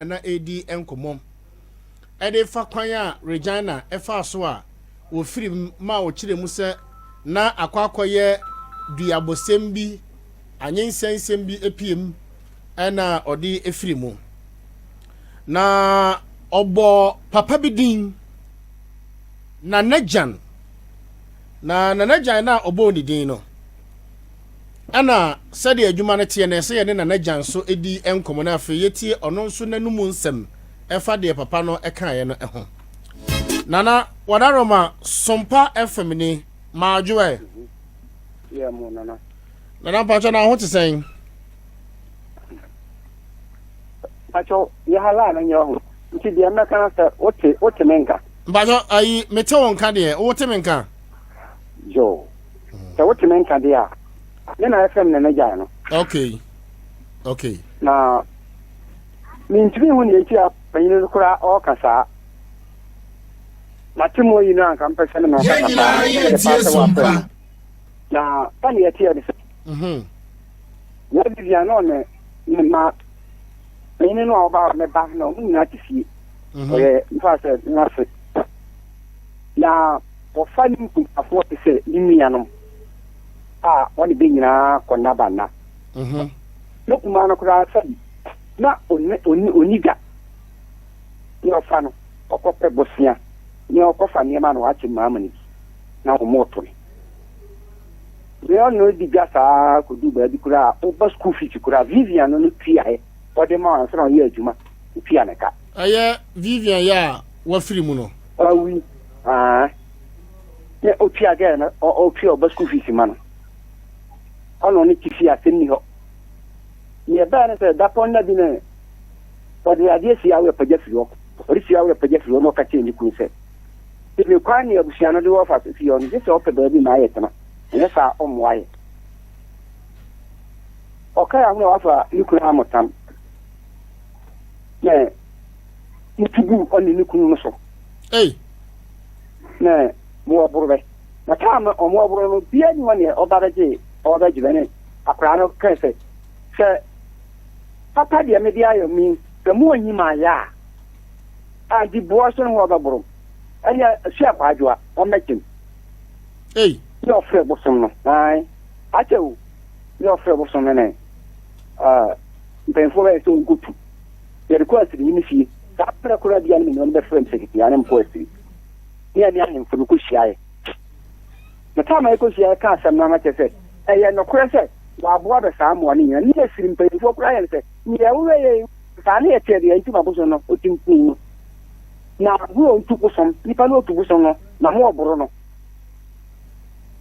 Na ɛredi nkɔmmɔ de fa kwan a Regina faa so a wɔfiri mu ma ɔkyerɛ mu sɛ na akɔ akɔyɛ duabɔsɛm bi, anyensɛnsɛm bi apue mu ɛna ɔde firi mu. Na ɔbɔ papa bi din, Nana Gyan. Na Nana Gyan no a ɔbɔɔ ne din no, Ɛna sɛdeɛ adwuma no teɛ no, ɛsɛ yɛne Nana Gyan nso di nkɔmmɔ na afei yɛtie ɔno nso n'anum nsɛm ɛfa deɛ papa no kaeɛ no ho. Nana, Wadaroma, Sompa FM ni, Maadwo ɛ. Yeah, mo Nana. Nana mpakyɛ na ho te sɛn? Mpakyɛ yɛ ha laa no nyɛ ho. Nti deɛ mɛka no sɛ wote wote me nka. Mpakyɛ ayi mete wo nka deɛ wote me nka. Yo. Sɛ wote me nka deɛ a, me na ɛfam na mɛgyae no. Okay. Okay. Na mentumi nhu nea nti a panyin no koraa ɔreka saa. Mate mu ayi no anka mpɛ sɛ me na ɔkasa paa. Mede paa sɛ wɔafrɛ me. Na sɛnea ɛteɛ ne sɛ, na Vivian na ɔne ne ma panyin no a ɔba me ba na wɔn nyinaa te fie. Ɔyɛ mfa sɛ n'ase. Na wɔfa ne nkumafoɔ te sɛ ne nuanom a wɔne bɛ nyinaa kɔ nna ba nna. Mhm. Ne kumaa no koraa sɛbi na ɔnni ɔnni ɔnni dwa. Ne ɔfa no ɔkɔpɛ bosea ne ɔkɔfa nneɛma na wakyɛ mmaa ma no bi na wɔn reto no. Ne ɔno di dwa saa kɔduu baabi koraa a ɔba school fees koraa Vivian no no tuaeɛ ɔde ma ansa na ɔyɛ adwuma ɔtua ne ka. Ɛyɛ Vivian yɛ a wafiri mu no. Wawu aa ne otua gɛɛ no ɔtua ɔba school fees ma no ɔna ɔne te fie asɛm ni hɔ nea ɛbɛɛ ne sɛ dapɔn nna bi ne ɔde adeɛ si awerɛ pagya firi hɔ ɔde si awerɛ pagya firi hɔ na ɔka kyerɛ ne kunu sɛ sɛ kwan ne abusua no de wɔfa so fie hɔ no gye sɛ ɔpɛ baabi ma ayɛ tena ɛnyɛ saa ɔmmoa yɛ ɔkae ahono a wafa ne kunu amotam na mutu guu ɔne ne kunu no so. Ei! Na mowɔ bɛ. Na taa ma ɔmo ɔboro no, bia ni hɔ neɛ ɔba bɛgye ɔba bɛgye bɛ ne akwaraa no kae sɛ, sɛ papa deɛ mede ayɛ mo yi, sɛ mo anyi ma ayɛ a, a nti boɔ so no ho ɔbɛboro m. Ɛneɛ sua kwadwoa, ɔmmɛgye m. Ei! Ne ɔfrɛ bosom no, ae, akyɛ o, ne ɔfrɛ bosom no ne, uh, mpanyinfoɔ bɛyɛ sɛ ɔnkɔtu. Yɛde kɔ asiri ne fie. Saa berɛ koraa bia no me ne bɛfrɛ me sɛ ketewa ne mekɔ asiri. Ne ɛne ahemfo no kɔhyiaeɛ. Na time a yɛkɔhyiaeɛ ka asɛm no ama kyerɛ sɛ ɛyɛ nokorɛ sɛ wɔaboa bɛ saa mmoa no nyinaa. Ne asiri mpanyimfoɔ koraa yɛ no sɛ neɛ woyɛ yɛ saa ne yɛteɛ deɛ nti ma bosom no ɔtim kum no. Na ho ɔntu bosom, nipa no ɔtu bosom no na ho ɔboro no.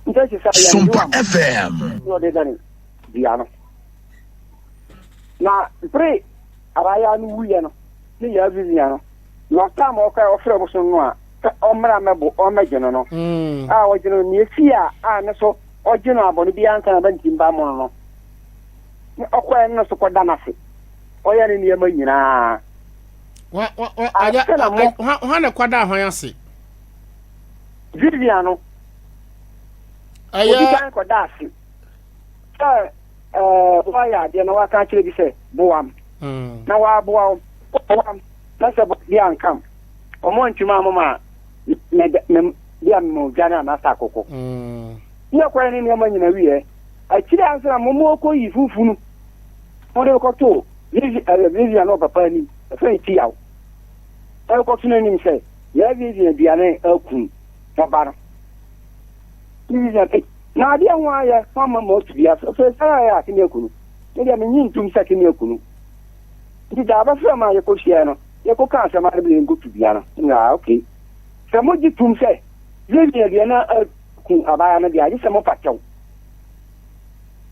Nti ɛsɛ sɛ yɛn Sompa FM. Na ɔde dane dua no. Na bere abaayewa no wuiɛ no ne yɛn Vivian no, na ɔtaa ma ɔkae ɔfrɛ bosom no a sɛ ɔmmra mmɛbo ɔmmɛgye no no a ɔgye no nea esi a a ne so ɔgye no abɔne biara nsa na ba nti mba mono no ne ɔkɔɛ no so kɔda n'ase ɔyɛ ne nneɛma nyinaa. Ansa na mo. Hwan na kɔda hwan ase? Vivian no. Ɛyɛ. Odi kan kɔda ase. Sɛ ɛɛ woayɛ adeɛ na waka akyerɛ bi sɛ boa m mm. na waboa wo boa m na sɛ bi anka m ɔmo ntumi amoma a bi a mema odwane anaasɛ akoko mm. ne ɛkɔyɛ ne nneɛma nyina wieɛ akyiri ansa na momo kɔ yi fufu no mode kɔto Vivian ne ɔpapa anim ɛfɛ ne ti yaw ɛkɔto no anim sɛ yɛ Vivian aduane akum ɔba no Vivian Na adeɛ ho ayɛ ho ama ma ɔtu bia so sɛ sɛ ayɛ a kene aku no. Me deɛ menye ntom sɛ kene aku no. Nti da abɛfrɛ ma yɛkɔ hyia no, yɛkɔ ka asɛm ara bi yɛnkɔ tu bia no. Na okay. Sɛ mo gye tom sɛ Vivian deɛ na aku abaayewa no deɛ agye sɛ mo pa kyɛw.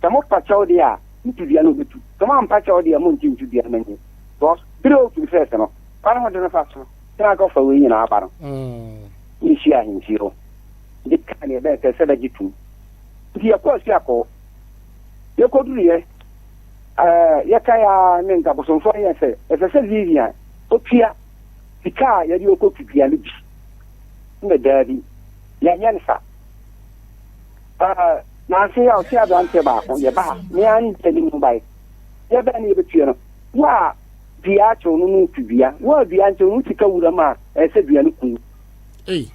Sɛ mo pa kyɛw deɛ a, mo tu dua no ɔbɛtu. Sɛ mo ampa kyɛw deɛ mo nte ntu dua no manye. Because bere a ɔtu first no, kwan ho de no fa so no, sɛ anka ɔfa wei nyinaa aba no. Yɛhyia ahemfie hɔ. de kaa nea ɛbɛyɛ sɛ sɛ bɛgye tom. Nti yɛkɔɔ Asuakɔɔ. Yɛkɔduruiɛ, ɛɛ, yɛkae ara ne nka bosomfoɔ no yɛɛ sɛ ɛsɛ sɛ Vivian ɔtua sika a yɛde ɔkɔtu dua no bi. Ɛna daabi, yɛnyɛ no sa. Ɛɛ, nanse a ɔte aberanteɛ baako, yɛba ha, me ara ne nkyɛn mu bae. Yɛbɛn ne yɛbɛtua no. Wo a Dua akyew no no tu dua. Wo a dua nkyew no sika wura mu a ɛsɛ dua no kun. Ei.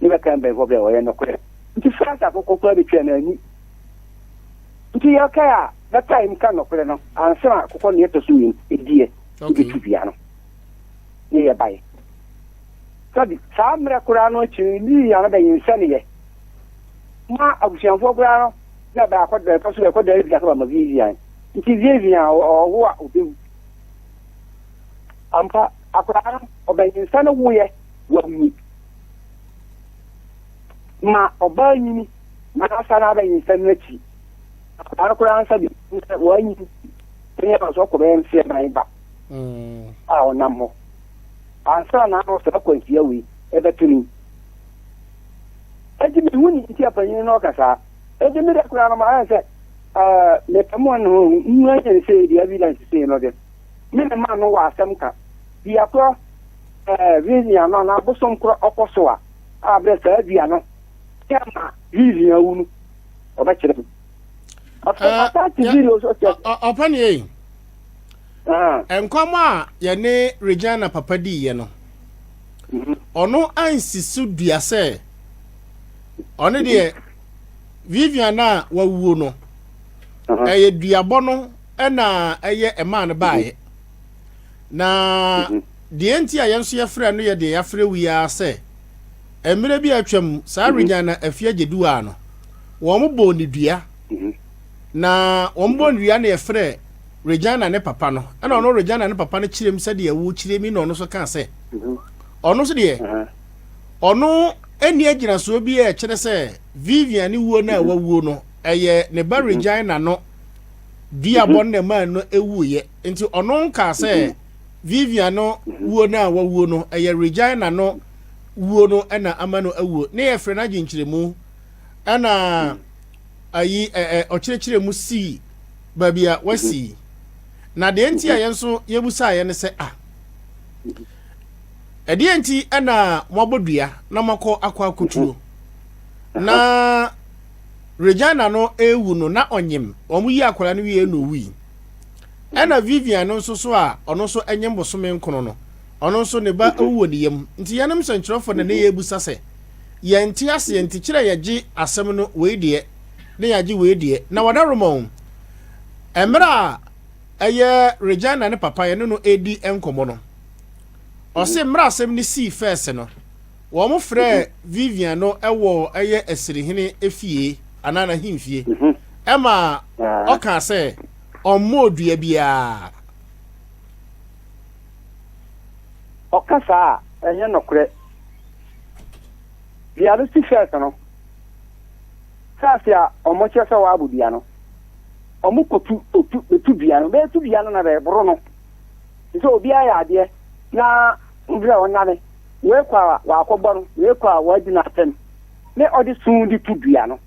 Ne bɛka mpanyinfoɔ bɛ ɔyɛ nokorɛ. Nti first akokɔ koraa bɛtwa no ani. Nti yɛkae a bɛkae mu ka nokorɛ no ansa na akokɔ no yɛtɔ so mmienu ɛdiɛ Okay. ɛbɛtu dua no ne yɛbae. Sɛbi saa mmerɛ koraa no akyi no ne yia no bɛnyinsɛneɛ ma abusuafoɔ koraa no na bɛakɔ bɛkɔ so bɛkɔ dan bi ma Vivian. Nti Vivian ɔwo a ɔbɛwu. Ampa akwadaa no ɔbɛnyinsɛn no woyɛ wawu. Ma ɔbaa nyini ma n'asa no abɛnyinsɛn no akyi. Akwadaa no koraa nsa bi sɛ wanyini ɛnyɛ ba so ɔkɔ bɛyɛ mfeɛ nan ba a ɔnam hɔ. Ansa na ano saa akwanhyia wei ɛbɛto no yi. Enti mehu ne nti a panyin no ɔka saa. Enti me de koraa no mayɛ sɛ ɛɛ mepɛ mo ano ho nhu ayɛ ne sei deɛ evidence sei no de. Me ne ma no wɔ asɛm ka. Dua korɔ ɛɛ Vivian no anaa bosom korɔ ɔkɔ so a a berɛ saa dua no yɛ ma Vivian awu no ɔbɛkyerɛ me. Afei masa te video so kyɛ. Ɔpɛ ne yɛ. Nkɔmmɔ a yɛne Regina papa diiɛ no, ɔno ansi so dua sɛ ɔno deɛ Vivian a wawuo no, ɛyɛ duabɔ no na ɛyɛ ɛmaa no baeɛ. Na deɛ nti a yɛn nso yɛfrɛ no yɛ deɛ yɛafrɛ wo yi ara sɛ mmerɛ bi a atwam saa Regina Afia Gyeduaa no, wɔn bɔɔ ne dua. Na wɔn bɔɔ ne dua na yɛfrɛ Regina ne papa no, ɛna ɔno Regina ne papa no kyerɛ mu sɛdeɛ wokyerɛ mi na ɔno nso kaa sɛ ɔno nso deɛ ɔno ɛnni agyinasoɔ bi a ɛkyerɛ sɛ Vivian ne wuo no a wawuo no ɛyɛ ne ba Regina no duabɔ no na ɛmaa no ɛwuiɛ, nti ɔno nkaa sɛ Vivian no wuo no a wawuo no ɛyɛ Regina no wuo no ɛna ama no awuo. Ne yɛfrɛ no agye nkyerɛmu ɛna ayi ɛ ɔkyerɛkyerɛ mu sii baabi a wasi. Na deɛ nti a yɛn nso yɛbusaeɛ ne sɛ, ah, ɛdeɛ nti ɛna moabɔ dua na moakɔ akɔ akɔtuo? Na Regina no ewu no na ɔnyem, wɔn yi akwadaa no wie na owui. Ɛna Vivian no nso so a ɔno nso nyem bosome nkono no, ɔno nso ne ba awu wɔ ne yam. Nti yɛnom sɛnkyerɛwfoɔ na ne yɛbusa sɛ, yɛnte aseɛ nti kyerɛ yɛgye asɛm no wei deɛ na yɛagye wei deɛ. Na wɔda Roma o. Mmerɛ a ɛyɛ Regina ne papa yɛne no redi nkɔmmɔ no, ɔse mmerɛ asɛm no sii fɛs no, wɔn frɛɛ Vivian no wɔ ɛyɛ Asirihene efie anaa n'ahemfie ɛma ɔkaa sɛ ɔmmɔɔ dua biara. Ɔka saa a, ɛnyɛ nɔkorɛ. Dua no si fɛs no, saase a ɔmo kyerɛ sɛ wɔabɔ dua no, ɔmo kɔtu otu betu dua no, bɛtu dua no na bɛboro no. Te sɛ obi ayɛ adeɛ na mbrɛ ɔnane, wei kɔ a wakɔbɔ no, wei kɔ a wadi n'atɛm, ne ɔde suu de tu dua no.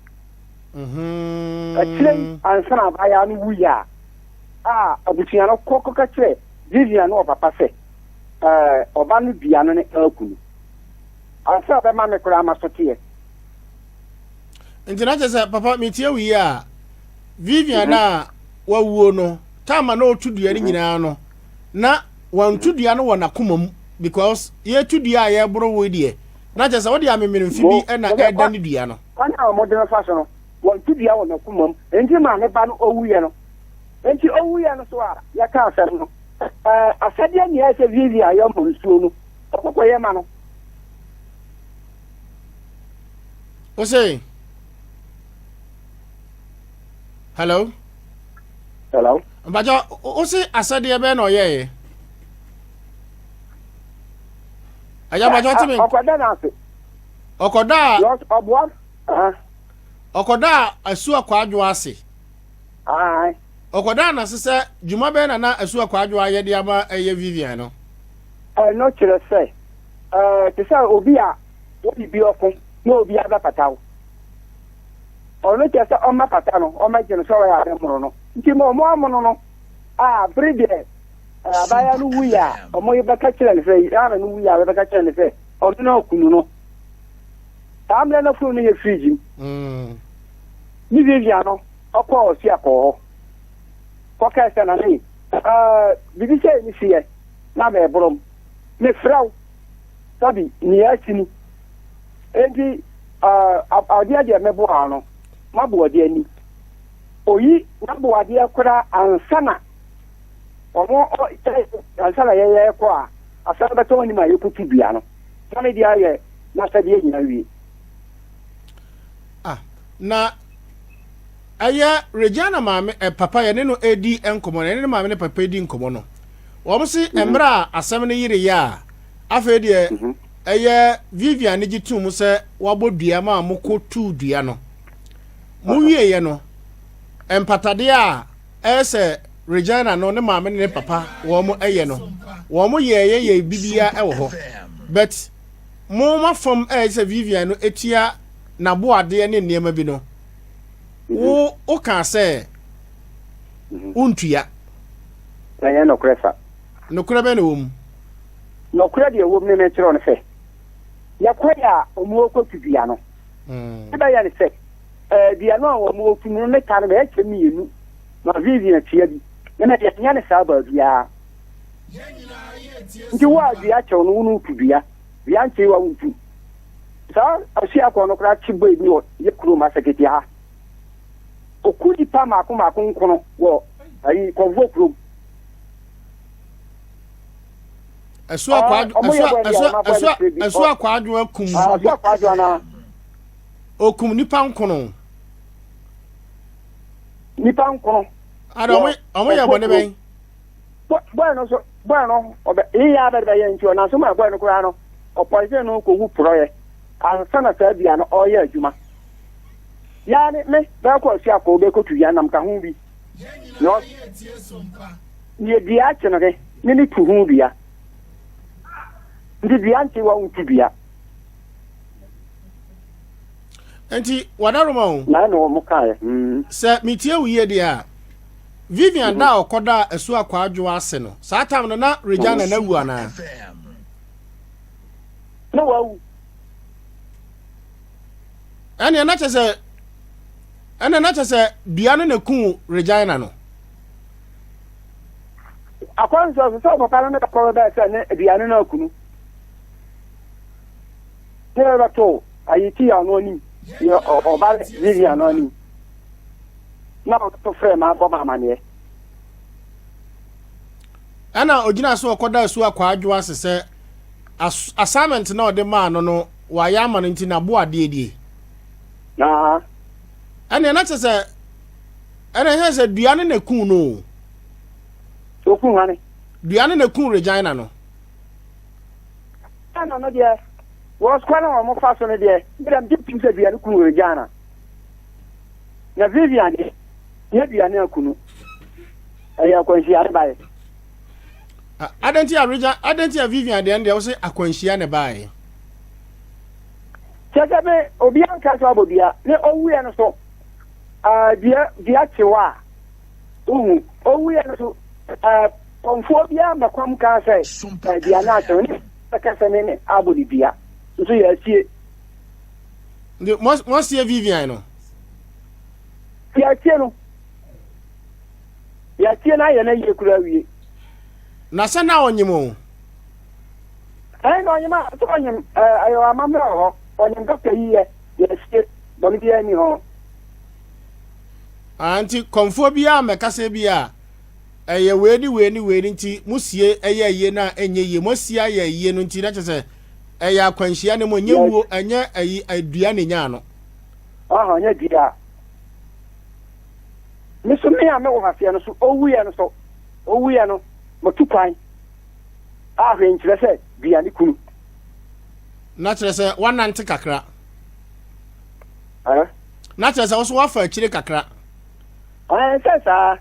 Akyire yi ansa na abaayewa no wuiɛ a, a abusua no kɔ kɔka kyerɛ Vivian ne ɔpapa sɛ ɛɛ ɔba no dua no ne aku no. Ansa ɔbɛma me koraa maso teɛ. Nti na kyerɛ sɛ papa metie wo yi a, Vivian a wawuo no, time a na ɔtu dua no nyinaa no, na wantu dua no wɔ n'akoma mu because yɛtu dua a yɛboro wo deɛ, na kyerɛ sɛ wode amemenemfe bi na ɛda ne dua no. Kwan a wɔde no fa so no, wantu dua wɔ n'akoma mu. Enti ma ne ba no owuiɛ no. Enti owuiɛ no so a yɛka asɛm no, ɛɛ asɛdeɛ nea ɛsɛ Vivian yɛ ma nsuo no, ɔkɔkɔyɛ ma no. Wo se? Hello? Hello? Mpakyɛ, wo se asɛdeɛ bɛn na ɔyɛeɛ? Agya mpakyɛ ɔte me. Ɔkɔda n'ase. Ɔkɔda a. Ɔboa. Ɔkɔda a asu akwadwo ase. Ae. Ɔkɔdaa n'ase sɛ dwuma bɛn na na Asuwa Kwadwo ayɛ de ama ɛyɛ Vivian no? Ɛno kyerɛ sɛ, ɛɛ, te sɛ obi a wode bi ɔko na obi abɛpata wo. Ɔno kyerɛ sɛ ɔmmɛpata no, ɔmmɛgye no sɛ ɔyɛ ade mmoro no. Nti ma ɔmo amono no a, bere deɛ abaayewa no wui a, ɔmo bɛka kyerɛ no sɛ, Yana no wui a, bɛbɛka kyerɛ no sɛ ɔno na ɔkunu no. Saa mmerɛ no funu no yɛ fridge mu. Ne Vivian no, ɔkɔɔ Ɔsia kɔɔ hɔ kɔkae sɛ, Nane, ɛɛ, biribi sɛ ne siɛ na mɛborom. Mefrɛ wo, sɛbi nea asi ni. Enti adeɛ deɛ mɛboa no, maboadeɛ ni. Oyi n'aboadeɛ koraa ansa na wɔn ansa na yɛyɛ kɔ a, asɛm bɛtɔ anim a yɛkɔtu dua no. Na ne deɛ ayɛ n'asɛdeɛ nyina wie. Ah, na ɛyɛ Regina maame ɛ papa yɛne no redi nkɔmmɔ no, yɛne ne maame ne papa redi nkɔmmɔ no, wɔn se mhm. mmerɛ a asɛm no yere yɛ a, afei deɛ mhm. ɛyɛ Vivian ne gye tum sɛ wabɔ dua ma a mokɔ tuu dua no. Mowieɛ no, mpatadeɛ a ɛyɛ sɛ Regina no ne maame ne ne papa wɔn ɛyɛ no, wɔn yɛɛyɛ yɛ bibia ɛwɔ hɔ. But mo ma fam ɛyɛ sɛ Vivian no etua n'aboadeɛ ne nneɛma bi no, wo wokaa sɛ wontua. Ɛnyɛ nokorɛ sa. Nokorɛ bɛn na ɛwɔ mu? Nokorɛ deɛ ɛwɔ mu ne mekyerɛ wo no sɛ, yɛkɔe a wɔrekɔtu dua no, ne bɛyɛ ne sɛ, ɛɛ dua no a wɔretu no ne ka no bɛyɛ kyɛ mmienu ma Vivian tua bi, na na yɛnyɛ ne saa baabiara. Nti wo a dua kyɛw no wo no wotu dua, dua nkyee wo a wontu. Saa asuafoɔ no koraa kye bɔe bi wɔ yɛ kurom Asɛkɛti ha. Oku nipa mako mako nkono wɔ ayi kɔnfoɔ kurom. Ɛso akwadwo ɛso ɛso ɛso akwadwo akum. Ɛso akwadwo anaa. Okum nipa nkono. Nipa nkono. Ada ɔmo ɔmo yɛ bɔne bɛn. Bɔe no so bɔe no ɔbɛ yeyɛ abɛde bɛyɛ nti ɔnanso ma bɔe no koraa no ɔpɔisen no kogu porɔeɛ ansa na saa dua no ɔreyɛ adwuma. Yaa ne me bɛkɔ asuakɔ bɛkɔtu ya nam ka ho bi. Na yɛ dua akye no de ne ne tu ho dua. Nti dua nkye wa ntu dua. Nti wadaroma o. Na ɛna wɔn kaeɛ. Sɛ metie wo yie deɛ a, Vivian da a ɔkɔdaa Asuo Akwaadwo ase no, saa tam no na Regina no awu anaa? Na wawu. Ɛnneɛ na kyɛ sɛ ɛnna na kyɛ sɛ dua no na kuu Regina no. Akwanso so sɛ papa no ne bɛkɔ bɛbɛɛ sɛ ne dua no na akunu. Ne bɛbɛto ayiti a ɔno anim, yɛ ɔba Vivian no anim. na ɔto frɛ ma abɔ ma amaneɛ. Ɛna ogyina so ɔkɔda asu akwaadwo ase sɛ assignment na ɔde maa no no wayɛ ama no nti n'abo adeɛ die. Na. Ɛna ɛna kyɛ sɛ ɛna ɛhyɛ sɛ dua no na ekun no o. Okun hwane. Dua no na ekun Regina no. Ɛna no deɛ wɔn kwan a wɔn fa so no deɛ bi dɛm gye tum sɛ dua no kun Regina. Na Vivian deɛ, nyɛ aduane akunu. Ɛyɛ akwanhyia ne baeɛ. Adɛn nti a Regina, adɛn nti a Vivian deɛ no deɛ wose akwanhyia ne baeɛ? Kyerɛ sɛ me obi anka sɛ ɔbɔ dua ne owuiɛ no so uh, dua dua kyew a wohu owuiɛ no so uh, kɔmfoɔ biara mmɛkɔm kaa sɛ uh, dua no akyew ne bɛka sɛ ne ne abɔ ne dua nso yɛ asie. Nti moasie Vivian no? Yɛasie no. Yɛasie no ayɛ no ayie koraa awie. Na sɛ na ɔnyem o? Ɛn na ɔnyem a, sɛ ɔnyem ɛyɛ amammerɛ wɔ hɔ. Ɔnyem dɔkta yi yɛ, yɛasie, bɔne biara nni hɔ. Ah, nti kɔmfoɔ biara mmɛka sɛ bi a ɛyɛ wei ne wei ne wei ne nti mosie ɛyɛ ayie no a ɛnyɛ yie, moasie ayɛ ayie no nti na kyerɛ sɛ Ɛyɛ akwanhyia ne mu, ɛnyɛ wuo, ɛnyɛ ayi, dua na enyaa no. Ɔhɔ, ɛnyɛ dua. Me so me a mewɔ aseɛ no so, owuiɛ no so, owuiɛ no, matu kwan a hwee nkyerɛ sɛ dua ne kunu. Na kyerɛ sɛ woanante kakra. Na kyerɛ sɛ wo so woafa akyire kakra. Ɛɛ, sɛ saa.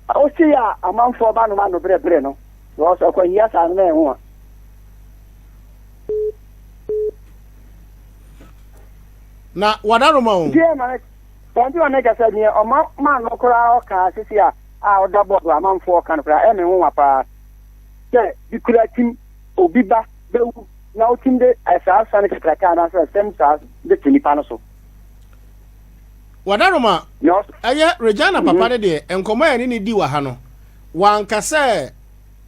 Wosi a amanfoɔ ba nom ano brɛbrɛ no, because akwanhyia saa no na ɛho a. Na wadaroma o. Nti ɛma me nti ma meka sɛ neɛ ɔma ma no koraa ɔka sisi a a ɔda bɔɔdo amanfoɔ ɔka no koraa ɛme nwonwa paa sɛ bi kura tim obi ba bɛwu na wotim de saa sane kakraka anaasɛ sɛm saa de to nipa no so.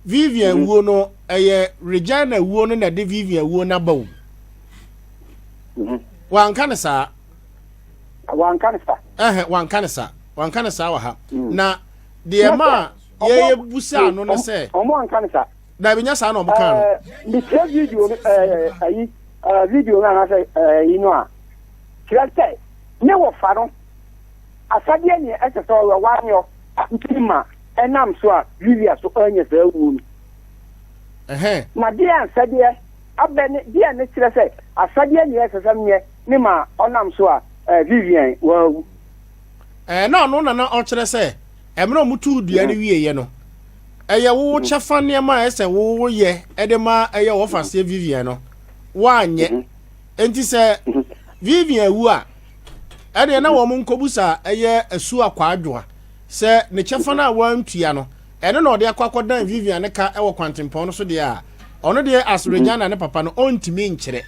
Vivian wuo no, ɛyɛ Regina wuo no na ɛde Vivian wuo no aba o. Wanka ne saa. Wanka ne saa. Ɛhɛn, wanka ne saa. Wanka ne saa wɔ ha. Na deɛ ma yɛyɛ busaa no ne sɛ. Ɔmo anka ne saa. Dabi nyɛ saa na ɔmo kaa no. Mekyerɛ video no ɛɛ ayi ɛɛ video no anaasɛ ɛɛ yi no a kyerɛ sɛ ne wɔfa no asadeɛ nea ɛsɛ sɛ ɔyɛ wanyɔ nti ma ɛnam so a Livia so anya saa wuo no. Na deɛ asadeɛ abɛ ne deɛ ne kyerɛ sɛ asadeɛ nea ɛsɛ sɛ menyɛ ne ma ɔnam so a Vivian wawu. Ɛɛ na ɔno na na ɔkyerɛ sɛ ɛmmerɛ ɔmo tuu dua no wieɛ no ɛyɛ wo kyɛfa nneɛma a ɛsɛ wo yɛ ɛde ma ɛyɛ wɔfaseɛ Vivian no woanyɛ enti sɛ Vivian wu a ɛdeɛ na wɔn nkɔbusa ɛyɛ asu akwaadwoa sɛ ne kyɛfa no a wantua no ɛno na ɔde akɔ akɔdan Vivian ne ka ɛwɔ kwantempɔn no so deɛ a ɔno deɛ as Regina ne papa no ɔntumi nkyerɛ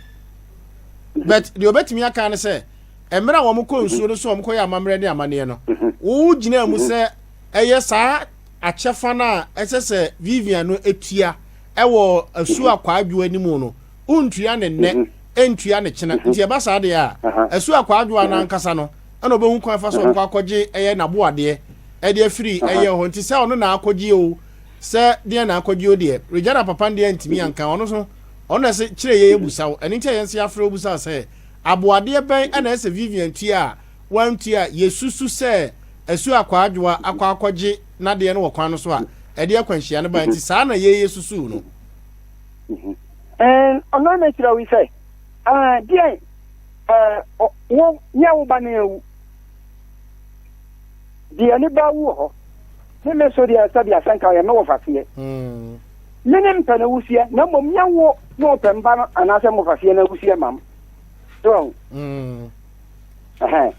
but deɛ ɔbɛtumi aka ne sɛ mmerɛ a wɔn kɔ nsuo no so wɔn kɔyɛ amammerɛ ne amanneɛ no wo gyina mu sɛ ɛyɛ saa akyɛfa no a ɛsɛ sɛ Vivian no tua ɛwɔ asu akwaadwo anim no wontua ne nnɛ ntua ne kyena nti ɛba saa deɛ a asu akwaadwo no ankasa no ɛna ɔbɛhu kwan fa so ɔbɛkɔ akɔgye ɛyɛ n'aboadeɛ ɛde afiri ɛyɛ hɔ nti sɛ ɔno na akɔgye o sɛ deɛ na akɔgye o deɛ Regina papa no deɛ ntumi anka ɔno so ɔno na ɛsɛ kyerɛ yɛ yɛbusa wo ɛno nti a yɛn nso yɛafrɛ wo busa sɛ aboadeɛ bɛn ɛna ɛsɛ Vivian tua a wantua a yɛsusu sɛ asu akwaadwoa akɔ akɔgye n'adeɛ no wɔ kwan no so a ɛde akwanhyia no ba nti saa na yɛyɛ susu no. Ɔno na kyerɛ wo sɛ deɛ wo nyɛ wo ba no awu deɛ ne ba wu wɔ hɔ ne me so deɛ sɛdeɛ asɛnka yɛ me wɔ faseɛ me ne mpɛ no wusiɛ na mmom nyɛ wo ne ɔpɛ mba no anaasɛ mo faseɛ no awusiɛ mam so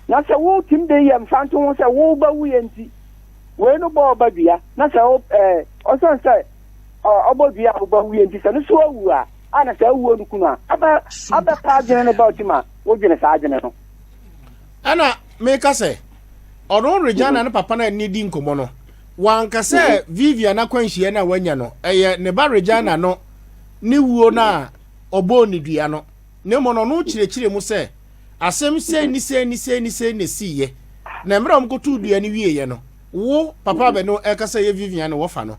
na sɛ wotim de yɛ mfa nto ho sɛ wo ba wuyɛ nti wei no bɔ ɔba dua na sɛ ɔsɛn sɛ ɔbɔ dua a woba wuyɛ nti sɛ no so awu a a na sɛ awuo no kunu a aba abɛpa adwene no ba ɔtim a wodwene saa adwene no. Ɛna meka sɛ ɔno Regina ne papa no ani di nkɔmmɔ no wanka sɛ Vivian akwanhyia no a wanya no ɛyɛ ne ba Regina no ne wuo no a ɔbɔɔ ne dua no na mmom no ɔno kyerɛkyerɛ mu sɛ asɛm sei ne sei ne sei ne sei na ɛsiiɛ na mmerɛ a wɔkɔtoo dua no wieeɛ no wo papa bɛ no ɛka sɛ ɛyɛ Vivian ne wɔfa no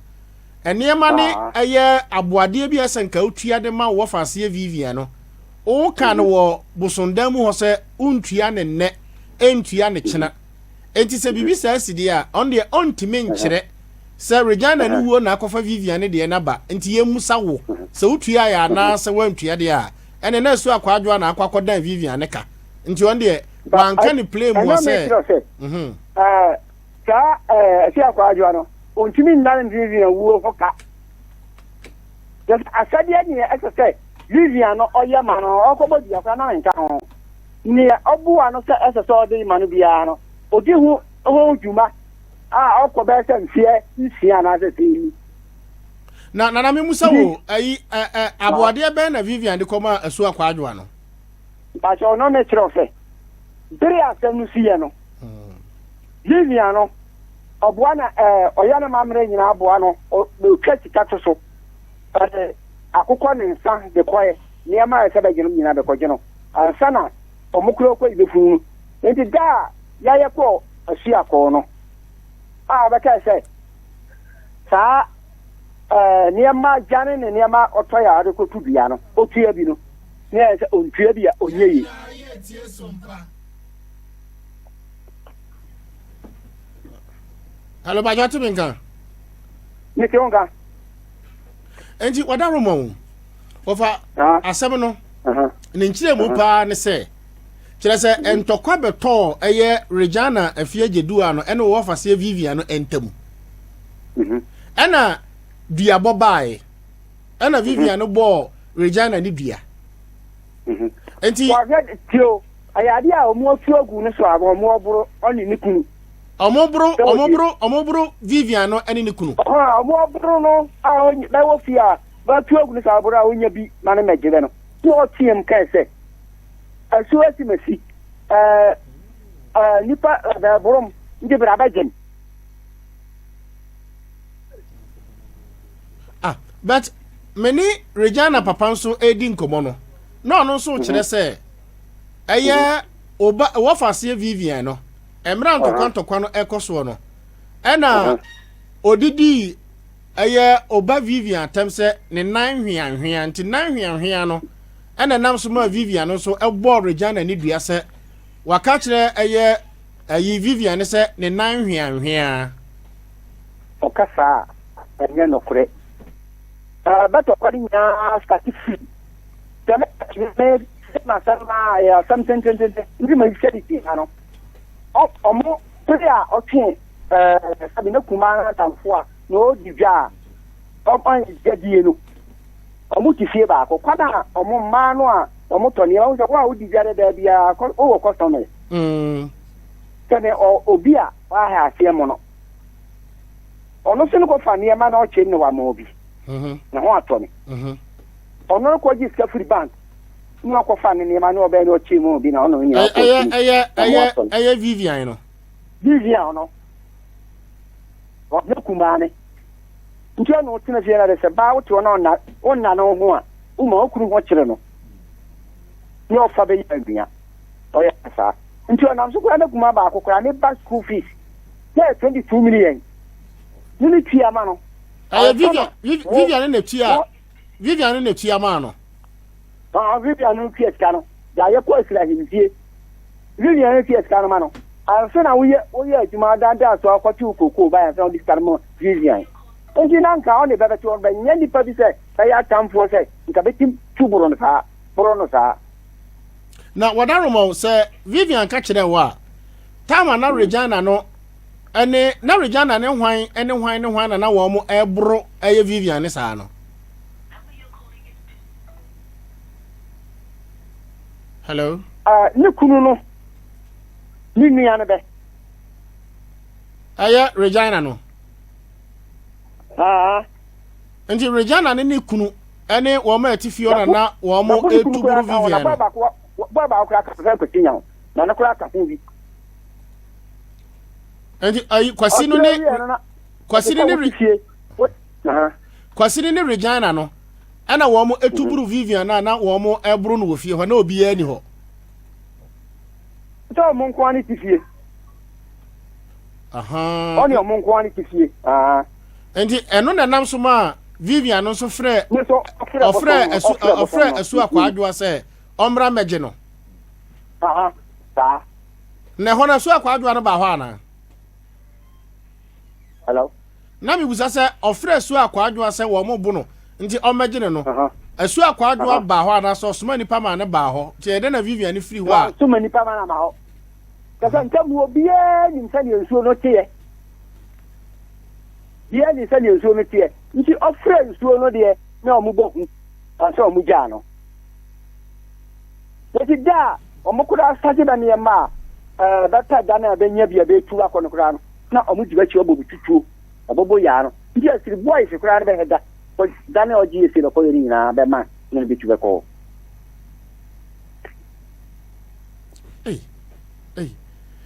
nneɛma ne ɛyɛ aboadeɛ bi a ɛsɛ nka wotua de ma wo wɔfa aseɛ Vivian no woka no wɔ bosondan mu hɔ sɛ wontua ne nnɛ ɛntua ne kyena enti sɛ biribi saa si deɛ a ɔno deɛ ɔntumi nkyerɛ sɛ Regina ne wuo na akɔfa Vivian ne deɛ naba nti yɛmmusa wo sɛ wotua yɛ anaa sɛ woantua deɛ a ɛne na asu akwaadwoa na akɔ akɔdan Vivian ne ka nti ɔno deɛ wanka ne play mu sɛ saa ɛsi akwaadwoa no ɔntumi nnan Vivian wuo ho ka asɛdeɛ neɛ ɛsɛ sɛ Vivian no ɔyɛ ma no ɔkɔbɔ dua koraa na nka ho neɛ ɔboa no sɛ ɛsɛ sɛ ɔde ma no biara no ɔdi ho ho dwuma a ɔkɔ bɛyɛ sɛ mfeɛ 6 anaasɛ sɛ ni. Na nana mi musa wo ayi ɛ ɛ aboadeɛ bɛn na Vivian de kɔma asu akwaadwoa no. Mpakyɛ ɔno ne kyerɛw sɛ bere asɛm no si yɛ no Vivian no ɔboa na ɛɛ ɔyɛ ne mammerɛ nyinaa boa no ɔtwa sika to so ɛde akokɔ ne nsa de kɔɛ nneɛma a ɛsɛ bɛgye no nyinaa bɛkɔgye no ansa na ɔmo kura kɔ ibɛfunu no nti da a yɛayɛ kɔ asu akɔɔ no a ɔbɛkae sɛ saa ɛɛ nneɛma gyane ne nneɛma ɔtɔ yɛ a ɔde kɔtu dua no ɔtua bi no ne yɛ sɛ ɔntua bi a ɔnyɛ yie. Hello, Bajo te me nka. Me te nka. Enti wɔda Roma o. Wɔfa asɛm no. Ne nkyerɛ mu paa ne sɛ kyerɛ sɛ ntɔkwa bɛtɔɔ ɛyɛ Regina afie gyedua no ɛne wɔfa seɛ Vivian no ntam. Ɛna duabɔ baeɛ. Ɛna Vivian no bɔɔ Regina ne dua. Enti wɔhwɛ tio ɛyɛ adeɛ a wɔn atu agu ne so a wɔn ɔboro ɔne ne kunu. Ɔmo boro ɔmo boro ɔmo boro Vivian no ɛne ne kunu. Ɔhɔn ɔmo ɔboro no a bɛwɔ fie a bɛtu agu ne so a ɔboro a ɔnya bi ma ne mɛgye bɛ no. Na ɔteam kae sɛ, Asuo asi masi, ɛɛ ɛɛ nipa bɛɛborom nti bra bɛgyem. Ah. But me ne Regina papa nso redi nkɔmmɔ no, na ɔno nso kyerɛ sɛ ɛyɛ ɔba wɔfa aseɛ Vivian no, mmerɛ a ntɔkwa ntɔkwa no ɛkɔ soɔ no, ɛna ɔdidii ɛyɛ ɔba Vivian atɛm sɛ ne nan hweanhwea, nti nan hweanhwea no ɛna ɛnam so maa Vivian no nso ɛbɔɔ Regina ne dua sɛ waka kyerɛ ɛyɛ ɛyi Vivian no sɛ ne nan hweanhwea. Ɔka saa a, ɛnyɛ nokorɛ. Bɛtɔkwa no nyinaa starte firi sɛ me me m'asɛm a ɛyɛ asɛm tentententen nti ma hwɛ de si ha no. Ɔmo bere a ɔtwe ɛɛ sɛbi ne kumaa no adamfo a na ɔredi dwa a ɔmo dwadie no ɔmo te fie baako kwan a ɔmo mmaa no a ɔmo tɔ nneɛma wo sɛ wo a wodi dwa dada biara wowɔ customers. Sɛ ne obi a waha aseɛ mo no. Ɔno nso no kɔfa nneɛma na ɔkyɛ na wama obi. Mhm. Ne ho atɔ no. Mhm. Ɔno no kɔgye sika firi bank na ɔkɔfa ne nneɛma na ɔbɛn na ɔkyɛ mu obi na ɔno nyinaa kɔ ɛyɛ ɛyɛ ɛyɛ ɛyɛ Vivian no. Vivian no. Ɔno kumaa ne. Nti ɔno ɔtena fie na de sɛ baa wote hɔ na ɔnna ɔnna ne ho a woma okunu ho kyerɛ no. Ne ɔfa bɛyɛ anua. Ɔyɛ saa. Nti ɔnam so koraa ne kumaa baako koraa ne ba school fees sɛ 22 million ne ne tua ma no. Ɛyɛ Vivian Vivian ne na tua Vivian ne na tua maa no. Ah Vivian no tua sika no. Da yɛ kɔ asira ahemfie. Vivian no tua sika no ma no. Ansa na woyɛ woyɛ adwuma dandan so akɔte kokoo ba ansa na wode sika no ma Vivian. Nti na nka ɔne bɛbɛte ɔno bɛnyɛ nipa bi sɛ bɛyɛ atamfoɔ sɛ nka bɛtim tu boro no saa boro no saa. Na wɔdaroma sɛ Vivian ka kyerɛ wo a time a na Regina no ɛne na Regina ne hwan ne hwan ne hwan na na wɔn ɛboro ɛyɛ Vivian ne saa no. Hello. Uh, ne kunu no ne nua no bɛ. Ɛyɛ Regina no. Ah. Nti Regina ne ne kunu ɛne wɔn a ɛte fie hɔ na na wɔn etu boro Vivian no. Bɔɔ baako koraa ka fɛn kwasi nya ho na ne koraa ka ho bi. Nti ayi kwasi no ne kwasi no ne kwasi no ne Regina no ɛna wɔn etu buru Vivian na na wɔn ɛboro no wɔ fie hɔ na obiara ni hɔ. Sɛ wɔn nko ara ne ti fie. Ɔne wɔn nko ara ne ti fie. Nti ɛno na ɛnam so maa Vivian no nso frɛ ɔfrɛ ɛsu ɔfrɛ ɛsu akwaadwoa sɛ ɔmmra mmɛgye no. Saa. Na ɛhɔ no ɛso akwaadwoa no baa hɔ anaa? Hello. Na mebisa sɛ ɔfrɛ ɛso akwaadwoa sɛ wɔn mo bo no nti ɔmmɛgye no no. Ɛso akwaadwoa baa hɔ anaasɛ ɔsoma nipa maa no baa hɔ? Nti ɛyɛ dɛn na Vivian no firi hɔ a? Ɔsoma nipa ma no ama hɔ. Kɛsɛ ntam obiara nim sɛdeɛ nsuo no teɛ. Biara nim sɛdeɛ nsuo no teɛ. Nti ɔfrɛ nsuo no deɛ na wɔn bɔ hu ansa wɔn gyaa no. Enti da a wɔn koraa sase bɛ nneɛma a ɛɛ bɛpɛ da no a bɛnya bi a bɛtu akɔ no koraa no, na wɔn di bɛkyi ɔbɔ bi tutuo, ɔbɔbɔ yaa no. Nti asiri boys koraa no bɛhɛ da, da no a ɔgye ese bɛkɔyɛ no nyinaa bɛma na no bɛtu bɛkɔ hɔ. Ei, ei.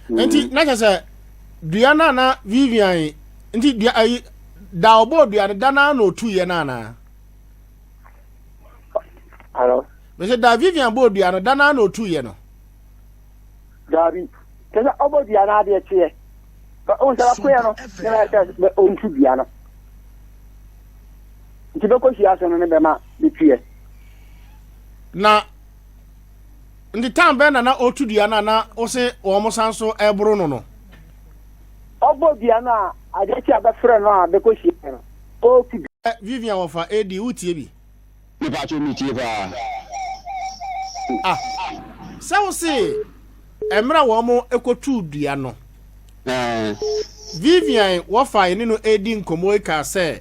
Nti na kyerɛ sɛ dua no a na Vivian nti dua ayi da ɔbɔɔ dua no da no ara na ɔtuiɛ no anaa? Hello. Mese da Vivian bɔɔ dua no da no ara na ɔtuiɛ no. Daabi. Kyɛ sɛ ɔbɔ dua no adeɛ kyeɛ. Ɔhu sɛ wakoeɛ no ne bɛyɛ sɛ ɔntu dua no. Nti bɛkɔ hyia so no ne bɛma bɛtuiɛ. Na nti tan bɛn na na ɔtu dua no a na wose wɔn san so ɛboro no no? Ɔbɔ dua no a adeɛ kye a bɛfrɛ no a bɛkɔ hyia no ɔtu dua. Vivian wɔfa AD wotie bi? Mepakyɛw metie paa. Ah, sɛ wo se mmerɛ a wɔn kɔtuu dua no, Vivian wɔfa yɛne no redi nkɔmmɔ yi kaa sɛ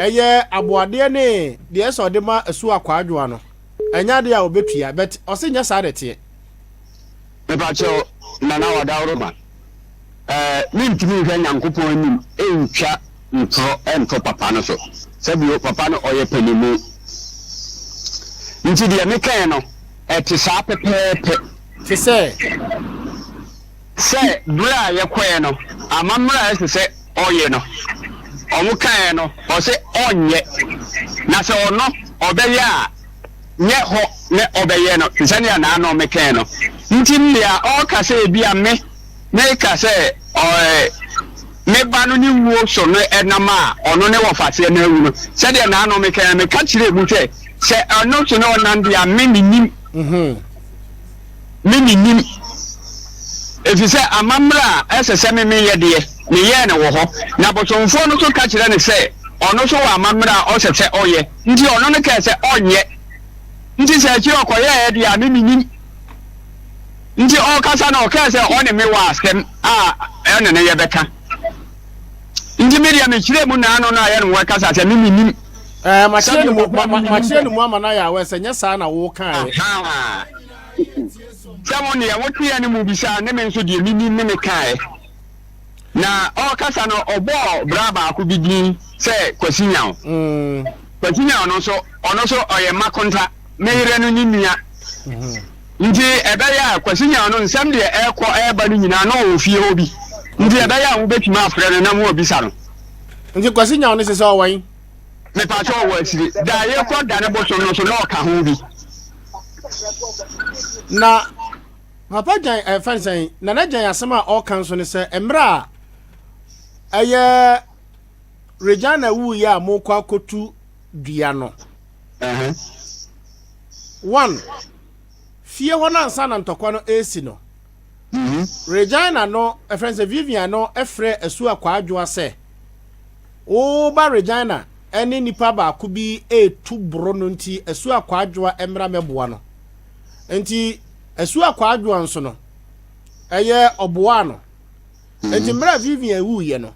ɛyɛ aboadeɛ ne deɛ ɛsɛ ɔde ma Asuo Akwaadwoa no, ɛnyɛ adeɛ a ɔbɛtua, but ɔse nyɛ saa na ɛteɛ. Mepakyɛw Nana Wadaworoma, eh, mentumi nhwɛ Nyankopɔn anim ntwa ntorɔ nto papa no so. Sɛbio papa no ɔyɛ panimu. Nti deɛ mekaɛ no, ɛte saa pɛpɛɛpɛ. Te sɛ? Sɛ berɛ a yɛkɔɛ no, amammerɛ a ɛsɛ sɛ ɔyɛ no, wɔkaeɛ no, ɔse ɔnyɛ. Na sɛ ɔno ɔbɛyɛ a, nyɛ hɔ ne ɔbɛyɛ no te sɛnea n'ano mekɛn no. Nti nea ɔɔka sɛ ebia me meka sɛ ɔɛ me ba no ne wuo so no ɛnam a ɔno ne wɔfaseɛ no awu no, sɛdeɛ n'ano mekɛn no, meka kyerɛɛ mu sɛ, sɛ ɔno so ne ɔnam deɛ a, me mennim. Me mennim. Ɛfiri sɛ amammerɛ a ɛsɛ sɛ me meyɛ deɛ, meyɛɛ no wɔ hɔ. Na bosomfoɔ no nso ka kyerɛ no sɛ ɔno nso wɔ amammerɛ a ɔsɛ sɛ ɔyɛ, nti ɔno no kae sɛ ɔnyɛ. Nti sɛ akyire ɔkɔyɛeɛ deɛ a, me mennim. Nti ɔrekasa no, ɔkae sɛ ɔne me wɔ asɛm a ɛne no yɛbɛka. Nti me deɛ mekyerɛɛ mu naano no a yɛne wo rekasa sɛ me mennim. Ɛɛ, makyerɛ no mu, ma, ma, makyerɛ no mu ama no ayɛ awɛ sɛ nyɛ saa na wokaeɛ. Ahaa. Sɛ mo deɛ woteɛ no mu bisaa ne me nso deɛ menim ne mekaeɛ. Na ɔrekasa no ɔbɔɔ bra baako bi din sɛ Kwasi Nyaw. Mm. Kwasi Nyaw no nso, ɔno nso ɔyɛ Makonta, me yerɛ no ne nua. Mm-hmm. Nti ɛbɛyɛ a Kwasi Nyaw no nsɛm deɛ ɛrekɔ ɛreba no nyinaa na ɔwɔ fie hɔ bi. Nti ɛbɛyɛ a wobɛtumi afrɛ no na moabisa no. Nti Kwasi Nyaw no sɛ sɛ ɔwɔ he? Mepakyɛ ɔwɔ akyire. Da a yɛkɔ dane bosom no so na ɔka ho bi. Na Papa Gyan ɛfɛn eh, sɛn Nana Gyan asɛm a ɔka nso ne sɛ mmerɛ a ɛyɛ Regina wuiɛ a mokɔ akɔtu dua no. One, fie hɔ no ansa na ntɔkwa no ɛresi no, mm-hmm. Regina no ɛfɛn sɛ Vivian no ɛfrɛ Asuo Akwaadwoa sɛ Wo ba Regina ne nipa baako bi retu boro no nti Asuo Akwaadwoa mmra mmɛboa no. Nti Asuo Akwaadwoa nso no, ɛyɛ ɔboaa no. Nti mmerɛ a Vivian wuiɛ no,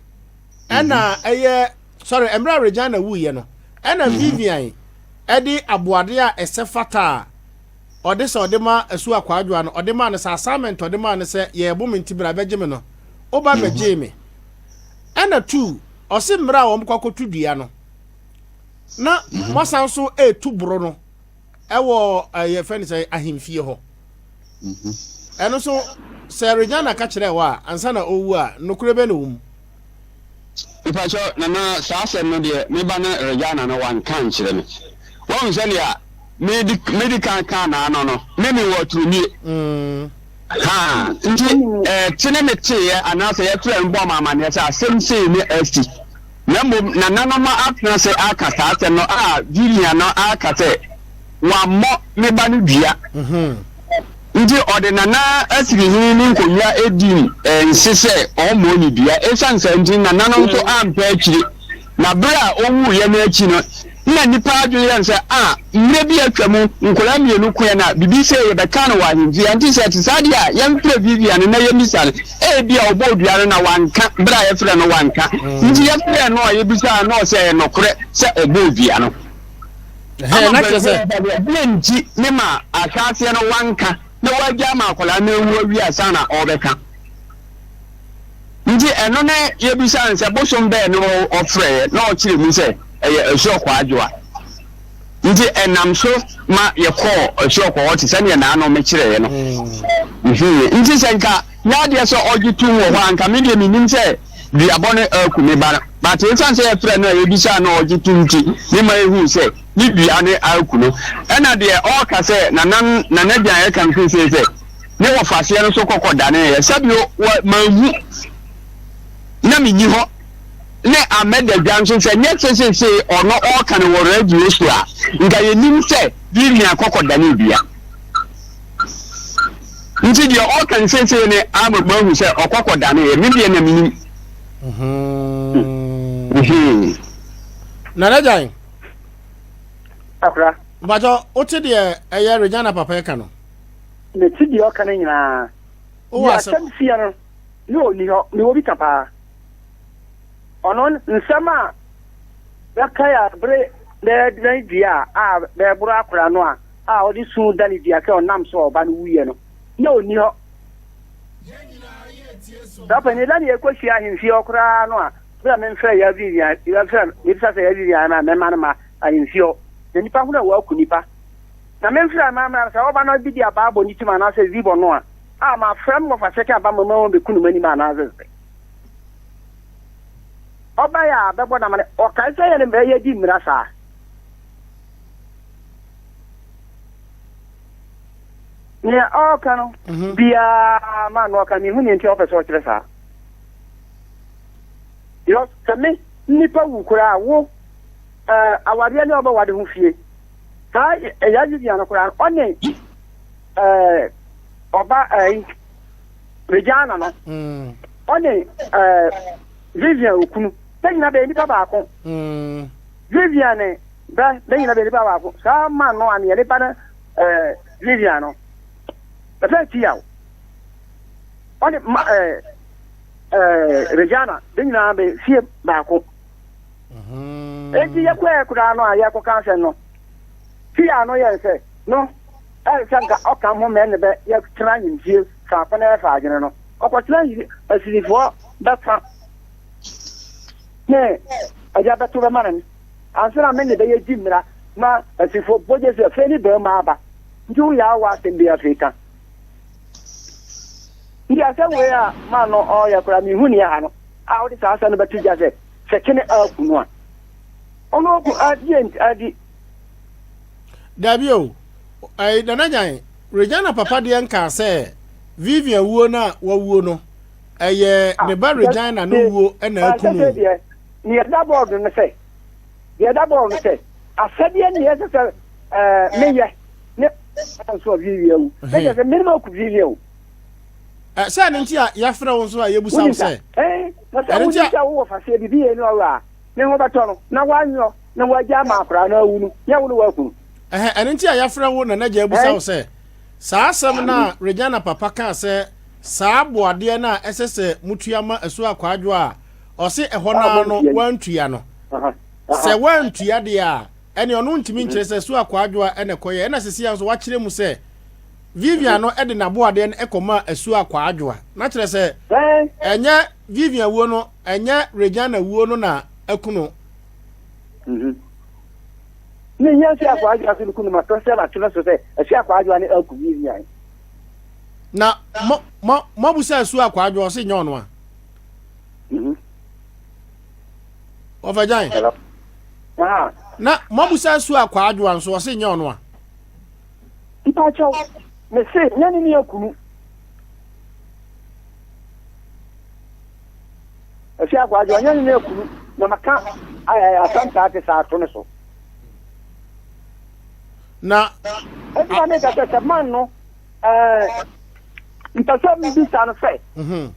ɛna ɛyɛ, sorry, mmerɛ a Regina wuiɛ no, ɛna Vivian ɛde aboadeɛ a ɛsɛ fata a ɔde sɛ ɔde ma Asuo Akwaadwoa no, ɔde maa no sɛ assignment ɔde maa no sɛ yɛɛbo me nti bra bɛgye me no, woba bɛgyee me. Ɛna tu, ɔse mmerɛ a wɔn kɔ akɔtu dua no, na mhm. moasan so ɛretu boro no ɛwɔ ɛyɛ fɛn sɛ ahemfie hɔ. Mhm. Ɛno so sɛ Regina ka kyerɛ wɔ a ansa na ɔwu a nokorɛ bɛ na wɔ mu. Mpakyɛ nana saa asɛm no deɛ me ba no Regina no wanka nkyerɛ me. Wahu sɛdeɛ medi medi kan kaa n'ano no me mewɔ aturumie. Mm. Haa, nti eh, te ne meteeɛ anaasɛ yɛfrɛ no bɔɔ me amanneɛ sɛ asɛm sei ne asi. Na mmom nananom atena ase aka saa asɛm no a Vivian no aka sɛ wammɔ me ba no dua. Mhm. Nti ɔde Nana Asirihene ne nkonnwa dii nse sɛ ɔmmɔɔ ne dua. Esiane saa nti nananom nso ampɛ akyire. Na bere a owuiɛ no akyi no, na nnipa adwene yɛ no sɛ, 'A, mmerɛ bi a atwa mu, nkwadaa mmienu koeɛ na biribi sei yɛbɛkaa no wɔ ahemfie. Ɛnte sɛ ɛte saa deɛ a, yɛmfrɛ Vivian na yɛmmisa no. Ebia ɔbɔɔ dua no na wanka, berɛ a yɛfrɛɛ no wanka. Nti yɛfrɛɛ no a yɛbisaa no na ɔsɛ ɛyɛ nokorɛ sɛ ɔbɔɔ dua no. Ɛhɛn, na kyerɛ sɛ. Deɛ nti ne ma ahyɛaseɛ no wanka na wagya ama akwadaa no awu awie ansa na ɔrebɛka. Nti ɛno ne yɛbisaa no sɛ bosom bɛn ne ɔfrɛeɛ na ɔkyerɛ mu sɛ ɛyɛ Asuɔkɔ Adwoa. Nti ɛnam so ma yɛkɔɔ Asuɔkɔ hɔ te sɛdeɛ naano mekyerɛeɛ no. Mm. Nti sɛ nka nyɛ adeɛ sɛ ɔgye tom wɔ hɔ a nka me deɛ menim sɛ duabɔ no aku me ba no. But ɛsiane sɛ yɛfrɛ no a yɛbisaa no a ɔgye tom nti ne ma yɛhuu sɛ ne dua ne aku no. Ɛna deɛ ɔreka sɛ nana nana gyan ɛka no seesei sɛ ne wɔfaseɛ no so kɔkɔ daneeɛ sɛbio wɔ manhu na menni hɔ ne amɛda dwa nso sɛ nyɛ sɛ seesei ɔno ɔreka no wɔ radio so a nka yɛnim sɛ Vivian kɔkɔ dane dua nti deɛ ɔreka no seesei ne ama mahu sɛ ɔkɔkɔ daneeɛ me deɛ na menim. Mhm. Nana Gyan. Akora. Mpakyɛ wote deɛ ɛyɛ Regina papa ɛka no? Mete deɛ ɔka no nyinaa. Wowɔ Deɛ asɛm. asɛm siiɛ no, ne ɔnni hɔ. Mewɔ bi ka paa. Ɔno nsɛm a bɛkae a bere bɛdan dua a bɛboro akora no a a ɔde su dane dua sɛ ɔnam so a ɔba no wuiɛ no, na ɔnni hɔ. Saa panyin da ne yɛkɔhyia ahemfie hɔ koraa no a, bere a memfrɛ yɛ Vivian, yɛfrɛ mebisa sɛ yɛ Vivian ma mɛma no ma ahemfie hɔ. Na nipa hunu a wɔaku nipa. Na memfrɛ amammerɛ no sɛ ɔba no bi de abaa bɔ ne tirim anaasɛ zi bɔ no a, a mafrɛ me wɔfa sɛkɛ aba mama wɔn bɛku no m'anim anaasɛ sɛ ɔbaeɛ a bɛbɔ no amane. Ɔkae sɛ yɛne yɛdi mmara saa. Nea ɔreka no mhm. biara ma no ɔka mehu nea nti a ɔpɛ sɛ ɔkyerɛ saa. Because sɛ me nnipa wu koraa wo eh, awadeɛ ne ɔbɛwade ho fie saa ɛyɛ Vivian no koraa ɔne eh, ɔba ɛyi eh, Regina no mm. ɔne eh, Vivian okunu bɛ nyina bɛyɛ nipa baako mm. Vivian ne bɛ bɛ nyina bɛyɛ nipa baako saa man no aneɛ nipa no eh, Vivian no bɛfɛ ti yaw ɔne ma eh, eh, Regina bɛ nyinaa bɛ fie baako mm-hmm. enti yɛkɔɛ koraa no a yɛkɔka asɛm no fie a no yɛn sɛ no ɛnsɛ nka ɔka ho mɛ ne bɛ yɛtena ahemfie faako na yɛfa adwene no ɔkɔtena asirifoɔ bɛfa ne agya bɛto bɛma no ansa na me ne bɛyɛ di mmara ma asirifoɔ bɔgye sɛ afei ne bɛrima aba nti woyɛ awɔ asɛm bi afei ka nti asɛm wei a ma no ɔyɛ koraa mehu ne ha no a wode saa asɛm no bɛto gya sɛ sɛ kyene aku no a ɔno ɔku adi adi Dabi o, ɛyi Nana Nyan, Regina papa deɛ nkaa sɛ Vivian wuo no a wawuo no, ɛyɛ ah, ne ba Regina no wuo na aku no. Deɛ deɛ ɛda bɔɔdo no sɛ, deɛ ɛda bɔɔdo no sɛ, asɛdeɛ ne ɛsɛ sɛ ɛɛ meyɛ ne nso a Vivian wu. Ne kyerɛ sɛ mene ma ku Vivian wu. Sɛ ɛno nti a yɛafrɛ wo nso a yɛbusa wo sɛ. Ɛɛ, na sɛ wonim sɛ wowɔ faseɛ bibi yɛ ne ɔwɔ a, ne ho bɛtɔ no na woanyɔ na woagya ama akwadaa no awu no, nyɛ wo ne woaku no. Ɛhɛ, ɛno nti a yɛafrɛ wo na n'agya abisa wo sɛ, saa asɛm no a Regina papa kaa sɛ saa aboadeɛ no a ɛsɛ sɛ motua ma Asuo Akwaadwo a ɔse ɛhɔ no ara no wantua no, sɛ wantua deɛ a, ɛne ɔno ntumi nkyerɛ sɛ Asuo Akwaadwo a ɛna ɛkɔyɛ. Ɛna sisi a nso wakyerɛ mu sɛ Vivian no de n'aboadeɛ no kɔmaa Asuo Akwaadwo a, na kyerɛ sɛ ɛnyɛ Vivian wuo no, ɛnyɛ Regina wuo no na aku no. Mhm. Ne nyɛ sɛ akwaadwoa so no kunu ma tɔ sɛ matwerɛ so sɛ ɛsɛ akwaadwoa ne aku Vivian. Na mo mo moabu sɛ asuo akwaadwoa ɔse nyɛ ɔno a. Mhm. Ɔfɛ gyan. Hello. Ah. Na moabu sɛ asuo akwaadwoa nso ɔse nyɛ ɔno a. Mpakyɛw, mese nyɛ ne ne akunu. Ɛsi akwaadwo ɔnyɛ ne ne akunu na maka asɛm saa te saa ato no so. Na. Ɛti na meka sɛ sɛ man no ɛɛ mpɛ sɛ mbisa no sɛ mhm.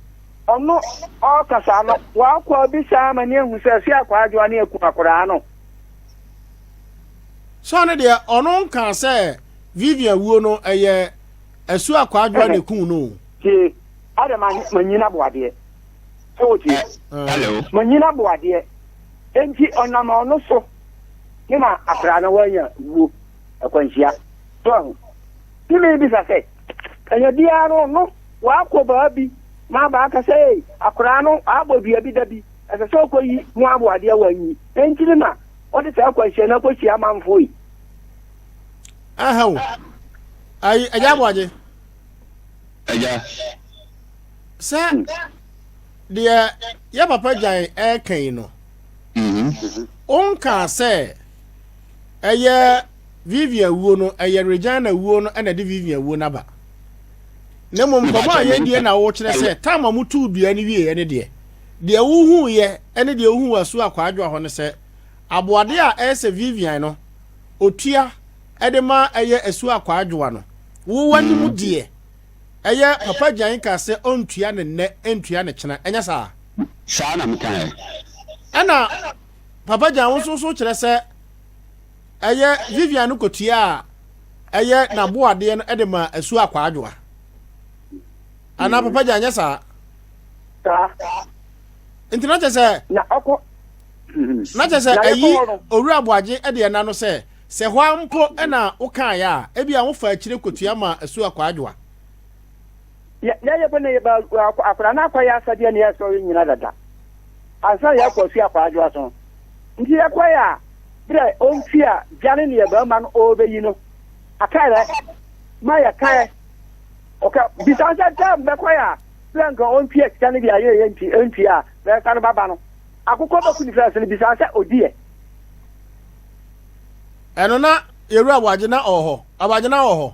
ɔno ɔkasa no wakɔ abisa ama ne ehu sɛ ɛsi akwaadwo ne aku akwadaa no. Sɛ ɔno deɛ ɔno nka sɛ Vivian wuo no ɛyɛ Asuo Akwaadwoa na ekum no o. Tie, adɛ ma manyina boadeɛ. Sɛ wotie. Hello. Manyina boadeɛ. Enti ɔnam ɔno so ne ma akwadaa no wanya wuo akwanhyia. So ahu. Ne mebisa sɛ, ɛnyɛ biara no ɔno wakɔ baabi ma aba aka sɛ ei akwadaa no abɔ dua bi da bi ɛsɛ sɛ ɔkɔyi ho aboadeɛ wanyi. Enti ne ma ɔde saa akwanhyia no akɔhyia amanfoɔ yi. Aha o. Ayi, agya aboagye. Agya. Sɛ deɛ yɛ papa gyan ɛreka yi no, mhm. wonkaa sɛ ɛyɛ Vivian wuo no, ɛyɛ Regina wuo no ɛna ɛde Vivian wuo no aba. Na mmom nkɔmmɔ a yɛdie na wokyerɛ sɛ tam a motuu dua no wieɛ ne deɛ, deɛ wohuiɛ ne deɛ wohu wɔ asuo akwaadwoa hɔ no sɛ aboadeɛ a ɛyɛ sɛ Vivian no otua de ma ɛyɛ asuo akwaadwoa no, wo w'anim mm. deɛ ɛyɛ papa gyan ka sɛ ɔntua ne nnɛ ntua ne kyena ɛnyɛ saa? Saa na mekaeɛ. Ɛna papa gyan wo nso so kyerɛ sɛ ɛyɛ Vivian no kɔtua a ɛyɛ n'aboadeɛ no de ma asuo akwaadwoa anaa papa gyan nyɛ saa? Saa. Nti na kyerɛ sɛ na ɔkɔ na kyerɛ sɛ ɛyi owura aboagye de ɛna no sɛ sɛ hɔ ara mpo na wokaeɛ a ebi a wofa akyire kɔtua ma asuo akwaadwoa. Yɛ yɛ bɛ ne yɛ ba akwadaa no akɔyɛ asɛdeɛ ne yɛsɔre nyina dada ansa na yɛakɔ asuo akwaadwoa so nti yɛkɔyɛ a berɛ ɔntua dwane ne yɛ barima no ɔrebɛyi no akaerɛ ma yɛkaɛ ɔka bisa sɛ tam bɛkɔyɛ a berɛ nka ɔntua sika no bi a yɛyɛ nti ɛntua a bɛsa no baba no Akokɔ bɛku ne fɛs no bisaa sɛ ɔdi ɛ. Ɛno na yɛwura Aboagye na ɔwɔ hɔ. Aboagye na ɔwɔ hɔ.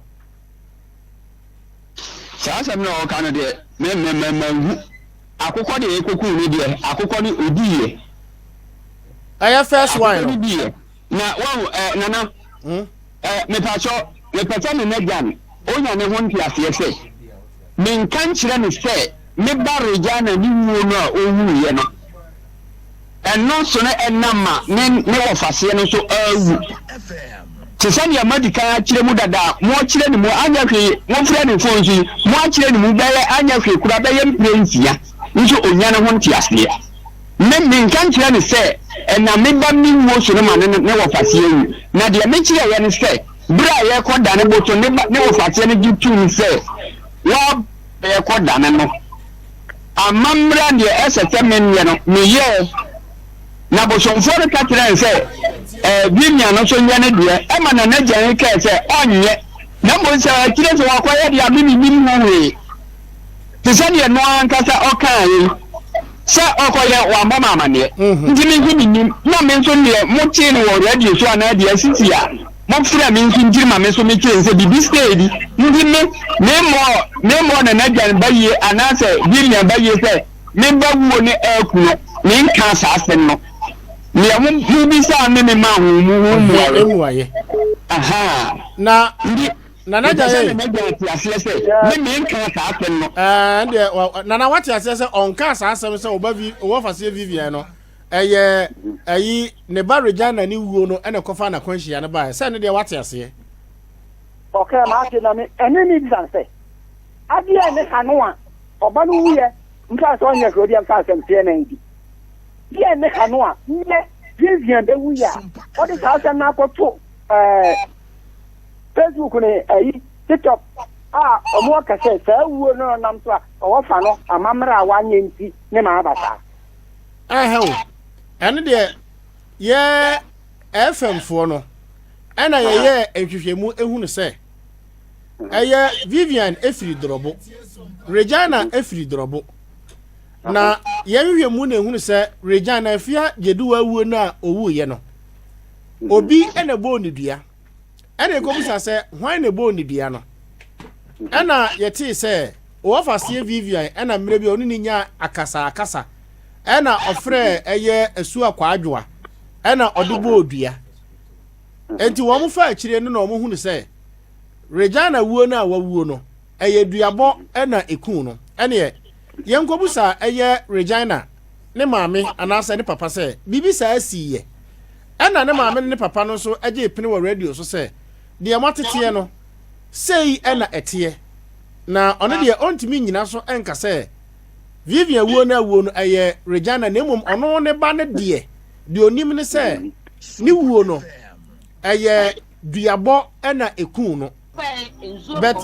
Saa asɛm no a ɔka no deɛ, me me me manhu. Akokɔ deɛ yɛkɔkuu no deɛ, akokɔ no ɔdiiɛ. Ɛyɛ first one Akokɔ no. no diiɛ. Na wahu ɛ Nana, Hmm? ɛ mepakyɛ, mepɛ sɛ Nana Gyan ɔnya ne ho nteaseɛ sɛ, menka nkyerɛ no sɛ me ba Regina ne wuo no a ɔwuiɛ no, Ɛno nso no ɛnam ma ne ne wɔfaseɛ no nso awu. Te sɛ deɛ moadi kan akyerɛ mu dada a moakyerɛ ne mu anyɛ hwee, mofrɛ ne fon so yi, moakyerɛ ne mu bɛyɛ anyɛ hwee koraa bɛyɛ mprɛ nsia nso ɔnnya ne ho nteaseɛ. Me menka nkyerɛ no sɛ ɛnam me ba me wuo so no ma ne ne wɔfaseɛ awu. Na deɛ mekyerɛeɛ ne sɛ berɛ a yɛrekɔ dane boso ne ba ne wɔfaseɛ no gye toom sɛ wa yɛrekɔ dane no. Amammerɛ a deɛ ɛsɛ sɛ menyɛ no, meyɛɛ. Na bosomfoɔ no ka kyerɛɛ no sɛ, Ɛɛ, Vivian no nso nyɛ ne deɛ. Ɛma Nana Gyan kae sɛ, Ɔnyɛ. Na mmom sɛ akyire sɛ wakɔyɛ deɛ a, me mennim ho hwee. Te sɛ deɛ no ara ankasa ɔkaeɛ yi, sɛ ɔkɔyɛ, wammɔ me amanneɛ. Nti me nso mennim. Na me nso deɛ motee no wɔ radio so anaa deɛ asisi a, Mofrɛ me nso ntiri ma me nso mekyerɛ mu sɛ biribi sei bi nti me memmɔɔ memmɔɔ Nana Gyan ba yie anaasɛ Vivian ba yie sɛ me ba wuo ne aku no menkaa saa asɛm no deɛ mo mobisaa me me maa ho mu ho mmuaeɛ mmuaeɛ ahaa na nti Nana mepɛ Gyan sɛ ei Nana Gyan te aseɛ sɛ me menkaa saa asɛm no. Ɛɛ deɛ wa- Nana wate aseɛ sɛ ɔnkaa saa asɛm sɛ ɔba vi ɔwɔ faseɛ Vivian no ɛyɛ ɛyi ne ba Regina ne wuo no ɛna ɛkɔfa n'akwanhyia no baeɛ sɛ ne deɛ wate aseɛ. Ɔkɛɛ m'ase na me ɛne ne bisa no sɛ adeɛ ne ha no a ɔba no wuyɛ mfa sɛ ɔnyɛ hwɛ ɔdeɛ mfa asɛm CNN di deɛ ne ha no a nyɛ Vivian bɛwuyɛ a ɔde saa asɛm no akɔto ɛɛ Facebook ne ɛyi TikTok a ɔmo aka sɛ saa wuo no nam so a ɔwɔ fa no amammerɛ a wanyɛ nti ne ma aba saa. Ɛhɛ o, ɛno deɛ yɛ FM foɔ no ɛna yɛyɛ nhwehwɛmu ehunu sɛ ɛyɛ Vivian efiri Drɔbo, Regina efiri Drɔbo. Na yɛn nhwehwɛmu na ehunu sɛ Regina Afia Gyeduwa wuo no a owuiɛ no, obi ɛna ɛbɔɔ ne dua. Ɛna ekobisa sɛ hwan na ɛbɔɔ ne dua no. Ɛna yɛtee sɛ wɔfaseɛ Vivian ɛna mmerɛ bi a ɔne ne nyaa akasa akasa ɛna ɔfrɛɛ ɛyɛ Asuo Akwaadwoa ɛna ɔde bɔɔ dua. Enti wɔn fa akyire no na wɔn hunu sɛ Regina wuo no a wawuo no ɛyɛ duabɔ ɛna ekuu no. Ɛneɛ yɛnkɔbusa ɛyɛ Regina ne maame anaasɛ ne papa sɛ biribi saa siiɛ. Ɛna ne maame ne ne papa no nso gyee pene wɔ radio so sɛ deɛ moateteɛ no sei na ɛteɛ. Na ɔno deɛ ɔntumi nnyina so nka sɛ Vivian wuo no awuo no ɛyɛ Regina na mmom ɔno ne ba no deɛ deɛ ɔnim ne sɛ ne wuo no ɛyɛ duabɔ na ɛkuu no. But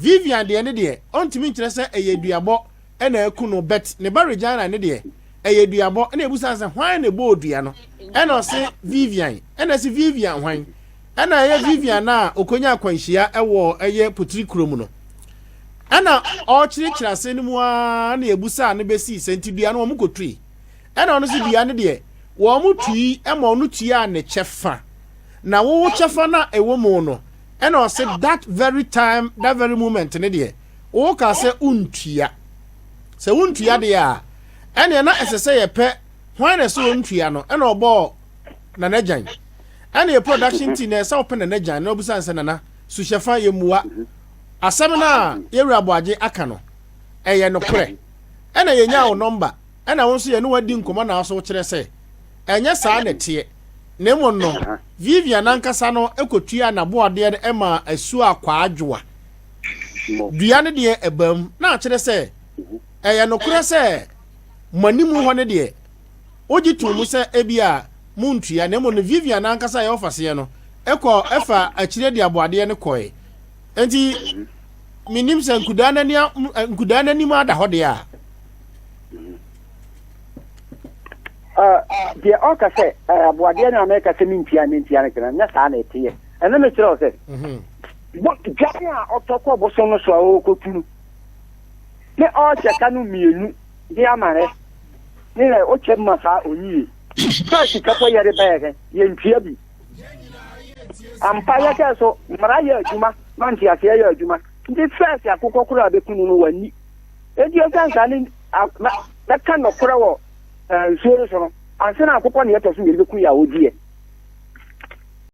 Vivian deɛ ne deɛ ɔntumi nkyerɛ sɛ ɛyɛ duabɔ na aku no but ne ba Regina ne deɛ ɛyɛ duabɔ ɛna ebusa sɛ hwan na ɛbɔɔ dua no ɛna ɔse Vivian ɛna ɛse Vivian hwan ɛna ɛyɛ Vivian na okonya akwanhyia ɛwɔ ɛyɛ potiri kurom no ɛna ɔrekyerɛkyerɛ ase no mu ara na ebusa no bɛsii sɛ nti dua no wɔn kɔtui ɛna ɔno sɛ dua no deɛ wɔn tui ɛma ɔno tua ne kyɛfa na wowo kyɛfa no a ɛwɔ mu no ɛna ɔse that very time that very moment ne deɛ woka sɛ wontua sɛ wontua deɛ a ɛneɛ na ɛsɛ sɛ yɛpɛ hwan na ɛsɛ ɔntua no ɛna ɔbɔɔ Nana Gyan ɛna yɛ production team na ɛsɛ wopɛ Nana Gyan na ɔbusa sɛ Nana suhyɛfa yɛmmua asɛm no a yɛwura Aboagye aka no ɛyɛ nokorɛ ɛna yɛnya wo nɔmba ɛna wo nso yɛne wadi nkɔmmɔ na so kyerɛ sɛ ɛnyɛ saa na ɛteɛ na mmom no Vivian ankasa no ɛkɔtua n'aboadeɛ no ɛma asuo akwaadwoa dua no deɛ ɛbam na akyerɛ sɛ ɛyɛ nokorɛ sɛ mo anim hɔ no deɛ wogye too mu sɛ ebia montua na mmom no Vivian ankasa a ɛyɛ ɔfaseɛ no ɛkɔ ɛfa akyire de aboadeɛ no kɔe nti menim sɛ nkudaa n'ani nkudaa n'anim ada hɔ deɛ a deɛ ɔka sɛ aboadeɛ no a mɛka sɛ mentua mentua no kyerɛ nyɛ saa na ɛteɛ ɛno mekyerɛ wo sɛ mhm. dwan a ɔtɔ kɔ bosom no so a ɔrekɔtu no ne ɔrehyɛ ka no mmienu de ama rɛ ne rɛ ɔkyɛ ma saa onyie sɛ sika pɔ yɛde bɛyɛ kɛ yɛntua bi ampa yɛkɛ so mmara yɛ adwuma ma nteaseɛ yɛ adwuma. Nti first akokɔ koraa a bɛku no no wanni. Enti ɛsiane saa ne bɛka nɔkorɛ wɔ nsuo no so no, ansa na akokɔ ne ɛtɔ so mmienu bɛku yɛ a ɔdiiɛ.